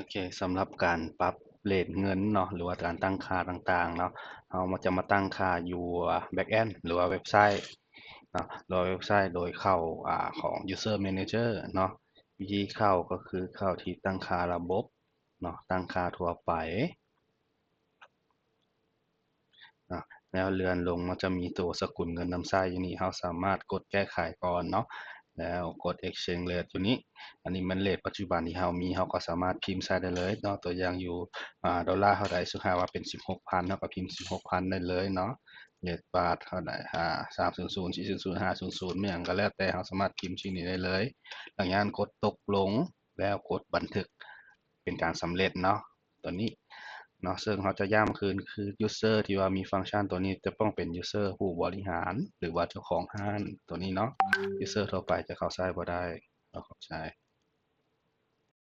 ອເຄ ສຳລັບການປັບເຣດເງິນເນາະ ຫຼືວ່າການຕັ້ງຄ່າຕ່າງໆເນາະ ເຮົາຈະມາຕັ້ງຄ່າຢູ່ back end ຫຼືວ່າເວັບໄຊເນາະ ຫຼືວ່າເວັບໄຊໂດຍເຂົ້າ ອາ ຂອງ user manager ເນາະ. ວິທີເຂົ້າກໍຄືເຂົ້າທີ່ຕັ້ງຄ່າລະບົບເນາະ ຕັ້ງຄ່າທົ່ວໄປ ນະ ແລ້ວເລື່ອນລົງ ມັນຈະມີໂຕສະກຸນເງິນນຳໃຊ້ຢູ່ນີ້ ເຮົາສາມາດກົດແກ້ໄຂກ່ອນເນາະ ແລ້ວກົດ exchange rate ຢູ່ນີ້ ອັນນີ້ແມ່ນເຣດປັດຈຸບັນທີ່ເຮົາມີ ເຮົາກໍສາມາດພິມໃສ່ໄດ້ເລີຍເນາະ ຕົວຢ່າງຢູ່ ອາ ໂດລາເທົ່າໃດ ສົມມຸດວ່າເປັນສິບຫົກພັນ ເຮົາກໍພິມສິບຫົກພັນໄດ້ເລີຍເນາະ ເຣດບາດເທົ່າໃດ ອາ ສາມສູນສູນ ສີ່ສູນສູນ ຫ້າສູນສູນ ແມ່ນຫຍັງກໍແລ້ວແຕ່ ເຮົາສາມາດພິມຊື່ນີ້ໄດ້ເລີຍ ຫຼັງຈາກນັ້ນກົດຕົກລົງ ແລ້ວກົດບັນທຶກ ເປັນການສຳເລັດເນາະ ຕົວນີ້ເນາະ ເຊິ່ງເຮົາຈະຢ້ຳຄືນ ຄື user ທີ່ວ່າມີຟັງຊັນຕົວນີ້ຈະຕ້ອງເປັນ user ຜູ້ບໍລິຫານ ຫຼືວ່າເຈົ້າຂອງຮ້ານຕົວນີ້ເນາະ user ທົ່ວໄປຈະເຂົ້າໃຊ້ບໍ່ໄດ້ ເຂົ້າໃຊ້